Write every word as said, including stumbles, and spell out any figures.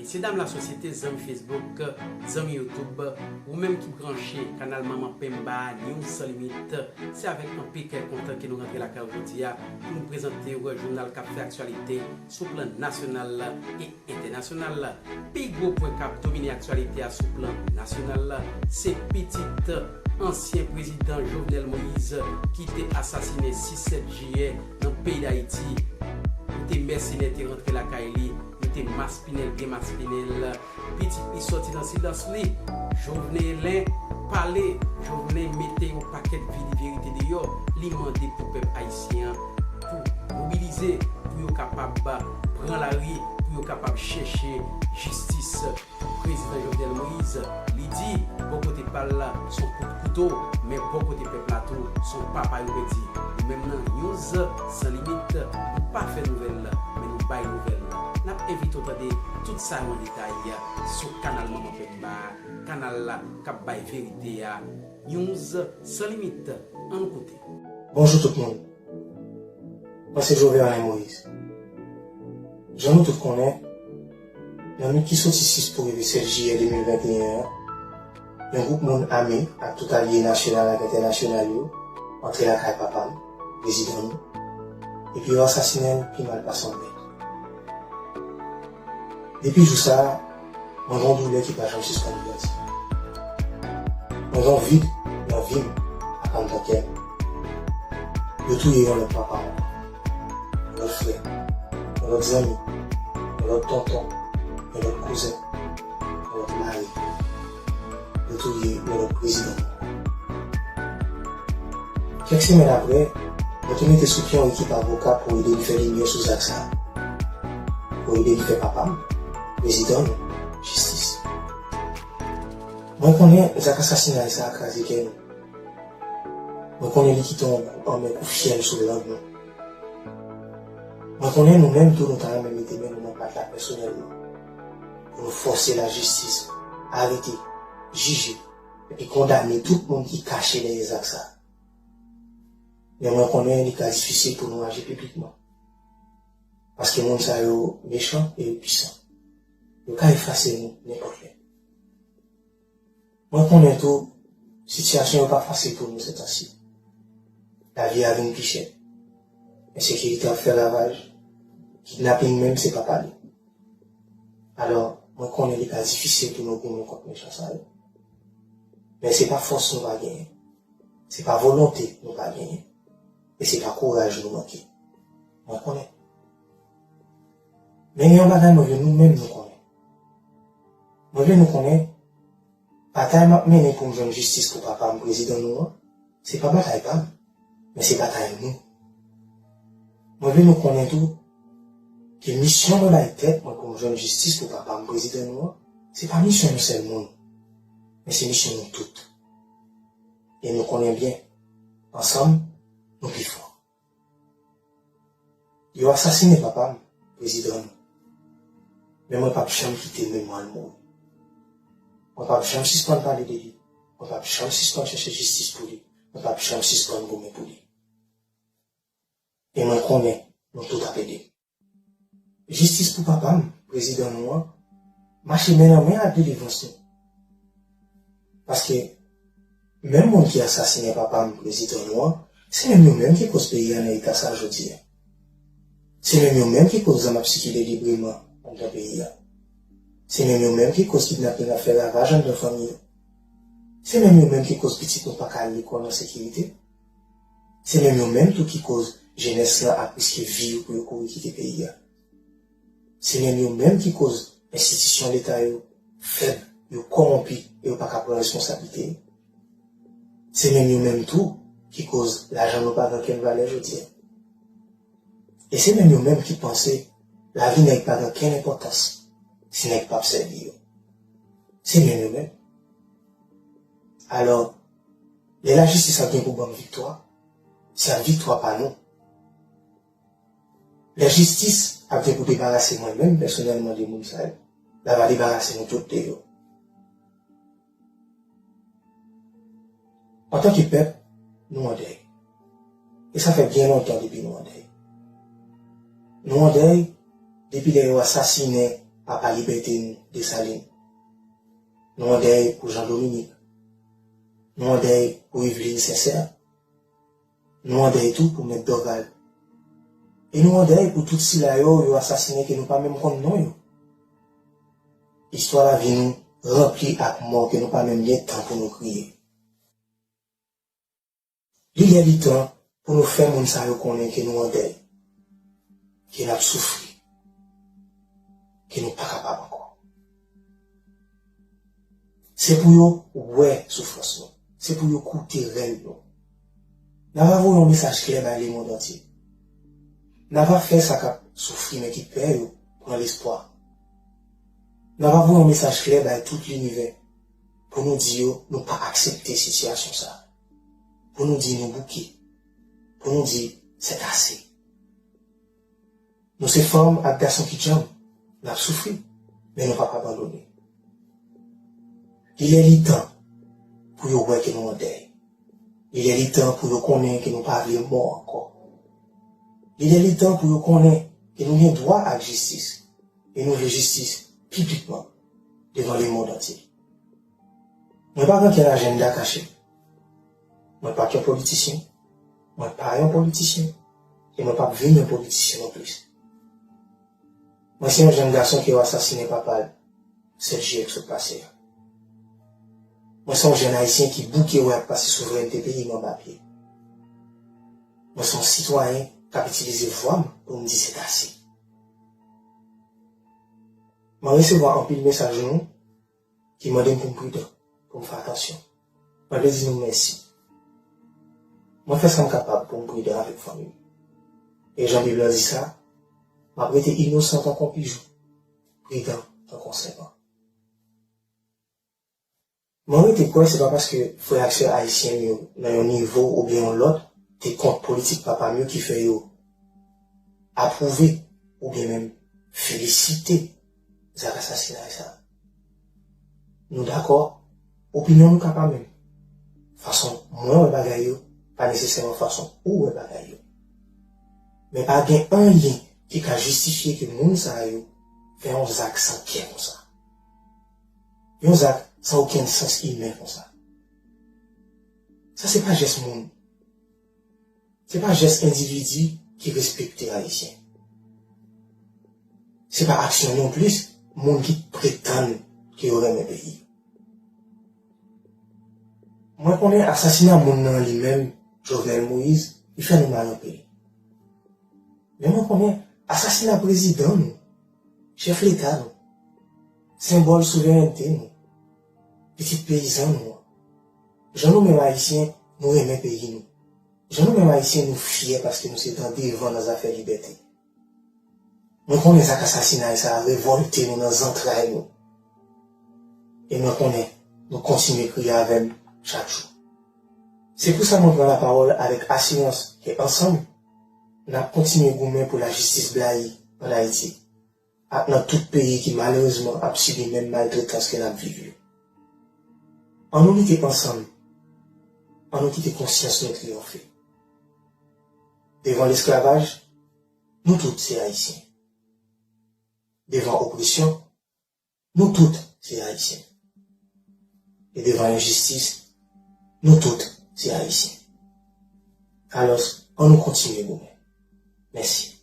Mesye dam lasosyete, zanmi Facebook, zanmi YouTube, ou menm ki branche kanal Manman Pemba, News Sans Limite, se avèk anpil kè kontan ke nou rantre lakay ou jodi a pou nou prezante w jounal k ap fè aktyalite sou plan nasyonal e entènasyonal. Pi gwo pwen k ap domine aktyalite a sou plan nasyonal, se pitit ansyen prezidan Jovenel Moïse ki te asasinen sis sèt jiyè nan peyi Dayiti. Kote mèsenè te rantre lakay li, yo te maspinen l, byen maspinen l. Pitit li sòti nan silans li. Jovenelen pale, Jovenelen mete yon pakèt vide verite deyò. Li mande pou pèp ayisyen an pou mobilize, pou yo kapab pran lari, pou yo kapab chèche jistis pou prezidan Jovenel Moïse. Li di, bò kote pa l, se yon kout kouto, men bò kote pèp la tou, se yon papa yo pèdi. Nou menm nan News Sans Limite, nou pa fè nouvèl, men nou bay nouvèl. N ap envite w tande tout sa yo an detay sou kanal Manman Pemba, kanal la k ap bay verite a, News Sans Limite. Ann koute. Bonjou tout moun. Mwen se Jovenel Moïse. Jan nou tout konnen, nan nwit ki soti sis pou rive sèt jiyè de mil venteyen an, yon gwoup moun ame ak tout alye nasyonal ak entènasyonal yo antre lakay papa m, prezidan nou, epi yo asasinen l pi mal pase yon mèt. Depi jou sa a, mwen gen yon doulè ki pa janm sispann grandi. Mwen gen yon vid nan vi m ak anndan kè m. Yo touye yon lòt papa ankò, yon lòt frè, yon lòt zanmi, yon lòt tonton, yon lòt kouzen, yon lòt mari. Yo touye yon lòt prezidan. Kèk semèn apre, mwen te mete sou pye yon ekip avoka pou ede n fè limyè sou zak sa a, pou ede n fè papa m, prezidan nou, jistis. Mwen konnen zak asasinay sa a kraze kè nou. Mwen konnen li kite yon gou anmè kou fyèl sou lang nou. Mwen konnen nou menm tou nou ta renmen mete men nou nan pat la pèsonèlman pou nou fòse lajistis arete, jije, epi kondane tout moun ki kache dèyè zak sa a. Men mwen konnen li ka difisil pou nou aji piblikman. Paske moun sa yo mechan e yo pwisan. Yo ka efase nou nenpòt lè. Mwen konnen tou, sitiyasyon yo pa fasil pou nou sètansi. Lavi a vin pi chè. Ensekirite ap fè ravaj. Kidnaping menm se pa pale. Alò, mwen konnen li ka difisil pou nou goumen kont mechan sa yo. Men se pa fòs nou pa genyen. Se pa volonte nou pa genyen. E se pa kouraj nou manke. Mwen konnen. Men gen yon bagay mwen vle nou menm nou konnen. Mwen vle nou konnen, batay m ap mennen pou m jwenn jistis pou papa m, prezidan nou an, se pa batay pa m, men se batay nou. Mwen vle nou konnen tou ke misyon mwen bay tèt mwen pou m jwenn jistis pou papa m, prezidan nou an, se pa misyon yon sèl moun, men se misyon nou tout. E nou konnen byen, ansanm, nou pi fò. Yo asasinen papa m, prezidan nou. Men mwen p ap janm kite memwa l mouri. Mwen p ap janm sispann pale de li. Mwen p ap janm sispann chèche jistis pou li. Mwen p ap janm sispann goumen pou li. E mwen konnen nou tout ap ede m. Jistis pou papa m, prezidan nou an, mache men nan men ak delivrans nou. Paske, menm moun ki asasinen papa m, prezidan nou an, se menm yo menm ki koz peyi a nan eta sa jodi a. Se menm yo menm ki koz zam ap sikile libreman anndan peyi a. Se menm yo menm ki koz kidnaping ap fè ravaj anndan fanmi yo. Se menm yo menm ki koz pitit nou pa ka al lekòl an sekirite. Se menm yo menm tou ki koz jenès lan ap riske vi yo pou yo kouri kite peyi a. Se menm yo menm ki koz enstitisyon leta yo fèb, yo kòwonpi e yo pa ka pran responsablite yo. Se menm yo menm tou ki koz lajan nou pa gen okenn valè jodi a. E se menm yo menm ki panse lavi nèg pa gen okenn enpòtans si nèg p ap sèvi yo. Se menm yo menm. Alò, lè lajistis ap gen pou ban m viktwa, se ap viktwa pa nou. Lè jistis ap gen pou debarase mwen menm pèsonèlman de moun sa yo, l ava debarase nou tout de yo. Antanke pèp, nou an dèy. E sa fè byen lontan depi nou an dèy. Nou an dèy depi lè yo asasinen papa libète nou, Desalin. Nou an dèy pou Jan Dominik. Nou an dèy pou Yveline Sensè. Nou an dèy tou pou Mèt Dòval. E nou an dèy pou tout sila yo yo asasinen ke nou pa menm konn non yo. Istwa lavi nou ranpli ak mò ke nou pa menm gen tan pou nou kriye. Li lè li tan pou nou fè moun sa yo konnen ke nou an dèy, ke n ap soufri, ke nou pa kapab ankò. Se pou yo wè soufrans nou. Se pou yo koute rèl nou. N a va voye yon mesaj klè bay lemonn antye. N a va fè sa k ap soufri men ki pè yo pran lespwa. N a va voye yon mesaj klè bay tout linivè pou nou di yo nou pa aksepte sitiyasyon sa a. Pou nou di nou bouke. Pou nou di c'est assez. Nou se fanm ak gason ki djanm. N ap soufri, men nou p ap abandone. Li lè li tan pou yo wè ke nou an dèy. Li lè li tan pou yo konnen ke nou pa vle mò ankò. Li lè li tan pou yo konnen ke nou gen dwa ak jistis, e nou vle jistis piblikman devan lemonn antye. Mwen pa gen okenn ajanda kache. Mwen pa t yon politisyen. Mwen pa yon politisyen. E mwen p ap vin yon politisyen nonplis. Mwen se yon jèn gason ke yo asasinen papa l sèt jiyè k sot pase a. Mwen se yon jèn ayisyen ki bouke wè y ap pase souvrènte peyi m anba pye. Mwen se yon sitwayen k ap itilize vwa m pou m di c'est assez. Mwen resevwa anpil mesaj nou ki mande m pou m pridan, pou m fè atansyon. Mwen vle di nou mèsi. Mwen fè sa m kapab pou m pridan avèk fanmi m. E jan Bib la di sa, m ap rete inosan tankou yon pijou, pridan tankou yon sèpan. Mwen rete kwè se pa paske frè ak sè ayisyen m yo nan yon nivo oubyen yon lòt te kont politik papa m yo ki fè yo apwouve oubyen menm felisite zak asasinay sa a. Nou dakò, opinyon nou ka pa menm. Fason mwen wè bagay yo pa nesesèman fason ou wè bagay yo. Men pa gen anyen ki ka jistifye ke moun sa yo fè yon zak san kè konsa. Yon zak san okenn sans imen konsa. Sa se pa jès moun. Se pa jès endividi ki respekte Ayisyen. Se pa aksyon nonplis moun ki pretann ke yo renmen peyi. Mwen konnen asasina moun nan li menm, Jovenel Moïse, li fè nou mal anpil. Men mwen konnen asasina prezidan nou, chèf leta nou, senbòl souverènte nou, pitit peyizan nou an. Jan nou menm Ayisyen, nou renmen peyi nou. Jan nou menm Ayisyen, nou fyè paske nou se dan devan nan zafè libète. Mwen konnen zak asasinay sa a revòlte nou nan zantray nou. E mwen konnen nou kontinye kriye avè m chak jou. Se pou sa mwen pran lapawòl avèk asirans ke ansanm, n ap kontinye goumen pou lajistis blayi ann Ayiti ak nan tout peyi ki malerezman ap sibi menm maltretans ke n ap viv yo. Ann nou lite ansanm, ann nou kite konsyans nou triyonfe. Devan lesklavaj, nou tout se Ayisyen. Devan opresyon, nou tout se Ayisyen. E devan enjistis, nou tout se Ayisyen. Alòs, ann nou kontinye goumen. Mèsi.